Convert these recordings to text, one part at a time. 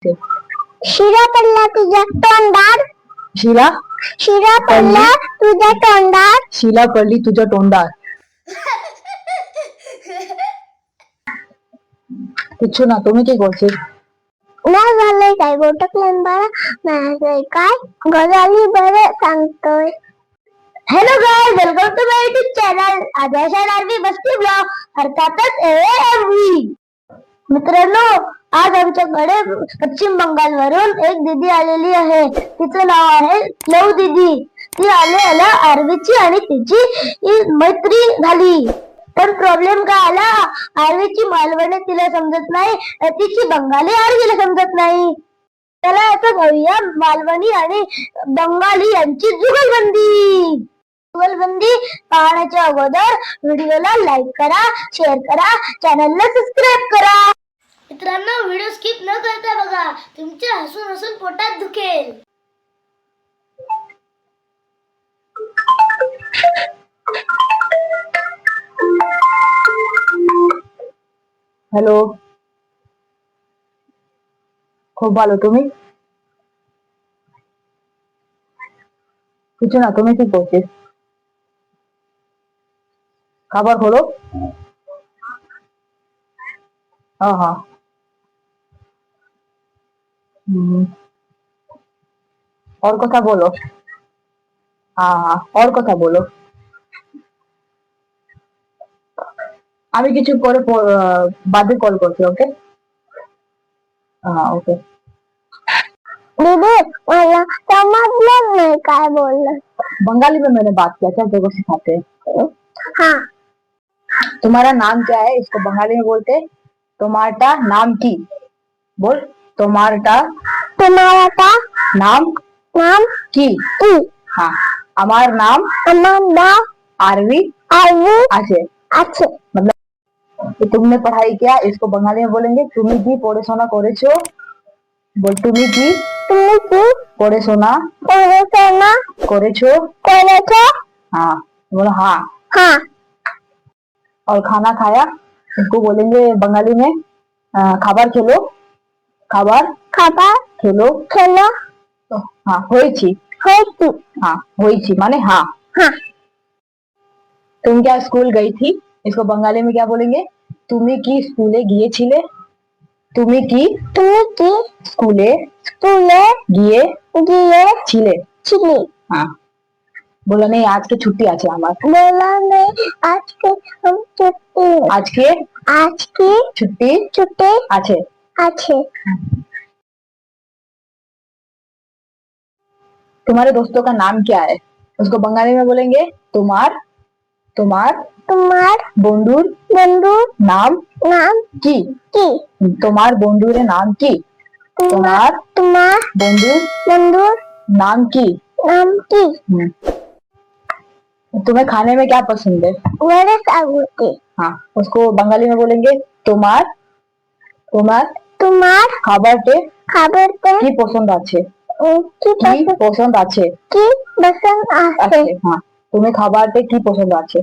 शिरा पडला तुझ्या तोंडात. शिला शिरा पडला तुझ्या तोंडात. शिला पडली तुझ्या तोंडात. কিচ্ছু না, তুমি কি করছিস? ना झालंय काय गोटकल्यान बाळा, नाही काय गजाली बरं सांगतोय. Hello guys, welcome to my YouTube channel Adarsh RB Basti blog, अर्थातच एएमव्ही. मित्रांनो, आज आमच्याकडे पश्चिम बंगाल वरून एक दीदी आलेली आहे. तिचं नाव आहे लव दीदी. ती आले आल्या आरवीची आणि तिची ही मैत्री झाली, पण प्रॉब्लेम काय आला? आरवीची मालवणी तिला समजत नाही, तिची बंगाली आरवीला समजत नाही. त्याला असं घेऊया मालवणी आणि बंगाली यांची जुगलबंदी. जुगलबंदी पाहण्याच्या अगोदर व्हिडिओला लाईक करा, शेअर करा, चॅनलला सबस्क्राईब करा. मित्रांनो, व्हिडिओ स्किप न करता बघा, तुमच्या हसून हसून पोटात दुखेल. হ্যালো, খুব ভালো, তুমি? কিছু না, তুমি কি করছিস? খাবার হলো? হ্যাঁ হ্যাঁ হুম और কথা বলো। হ্যাঁ হ্যাঁ और কথা বলো। আমি কিছু পরে বাদে কল করছি, ওকে? হ্যাঁ, ওকে। दीदी, मला समजलं नाही काय बोललं. बंगाली में मैंने बात किया था, देखो सिखाते हैं। हा. तुम्हारा नाम क्या है, इसको बंगाली में बोलते हैं তোমারটা নাম কি। बोल, তোমারটা तुम्हाला का নাম नाम কি। की. হ্যাঁ, আমার নাম আমার नाव আরবি आरवी আছে। আছে. मतलब तुमने पढ़ाई किया, इसको बंगाली में बोलेंगे তুমি কি পড়াশোনা করেছো। बोल, তুমি কি तुम्ही की পড়াশোনা পড়াশোনা করেছো। করেছো. हाँ, बोलो हाँ। हाँ. और खाना खाया, इसको बोलेंगे बंगाली में খাবার খেলো। খাবার খাবার খেলো। খেলো. তো, হ্যাঁ, হয়েছি। হয়েছি. हाँ, হয়েছি মানে हाँ। हाँ. तुम क्या स्कूल गई थी, इसको बंगाली में क्या बोलेंगे? তুমি কি স্কুলে গিয়েছিলে। তুমি কি তুমি কি স্কুলে স্কুলে গিয়ে গিয়ে ছিলে। ছিলে. হ্যাঁ, বলো, নেই, আজকে ছুটি আছে আমার। বলা নেই, আজকে ছুটি. আজকে আজকে ছুটি ছুটি আছে। আছে. तुम्हारे दोस्तों का नाम क्या है, उसको बंगाली में बोलेंगे তোমার, তোমার তোমার বন্ধুর বন্ধু নাম নাম কি। কি. তোমার বন্ধুর নাম কি। তোমার তোমার তোমার বন্ধুর বন্ধুর নাম কি। নাম কি. हम्म। तुम्हें खाने में क्या पसंद है? मेरे सागुते. हाँ, उसको बंगाली में बोलेंगे তোমার, তোমার তোমার খাবারতে খাবারতে কি পছন্দ আছে। কি কি পছন্দ পছন্দ আছে। কি পছন্দ আছে. আছে, হ্যাঁ, তুমি খাবারতে কি পছন্দ আছে।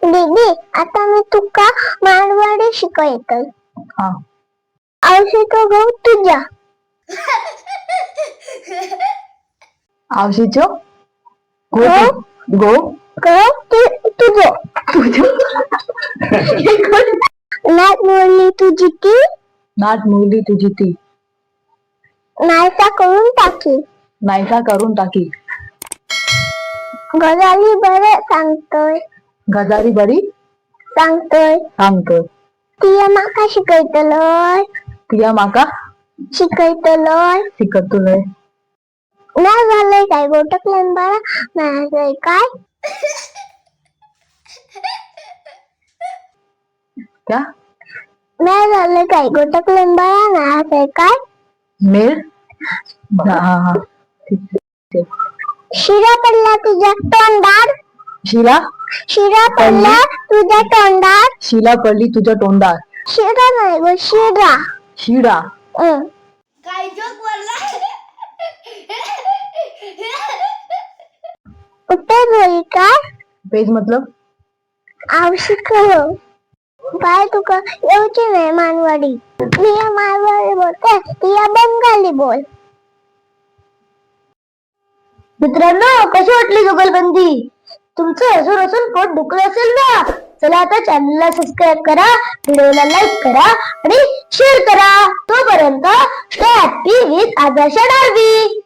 दीदी, आता मी तुका मारवाडी शिकवतो. হ্যাঁ. औषध गहू तुझ्या. आवशीचो गो गो गहू तुझं. तुझो. नाक मोडली तुझी ती. नाट मुरली तुझी ती. नाहीसा करून टाकी. नाहीसा करून टाकी. गजाली बरं सांगतोय. गजारी बरी सांगतोय. सांगतोय. तिया माका शिकयतलोय. तिया माका शिकयतलोय. शिकतलोय. नाही झालंय काय गोटकल्यान बाळा, नाही काय? क्या? नाही झालं काय गोटकल्यान बाळा, नाही काय? मेर हाँ हाँ हाँ, ठीक है. शिरा पडला तुझ्या तोंडात. शिला शिरा पडला तुझ्या तोंडात. शिला पडली तुझ्या तोंडात. शिरा नाही गो, शिरा. शिरा. हं. काय जोक मारला. कुठे होई काय? पेज मतलब? आवश्यक हो बाय, तुका येवची नाही मानवाडी. मी या मारवाडी बोलते, ती या बंगाली. बोल. मित्रांनो, कशी वाटली जुगलबंदी? तुमचं हसून हसून पोट दुखलं असेल ना? चला, आता चॅनलला सबस्क्राईब करा, व्हिडिओला लाईक करा आणि शेअर करा. तोपर्यंत स्टे हॅपी विथ आदर्श डार्वी.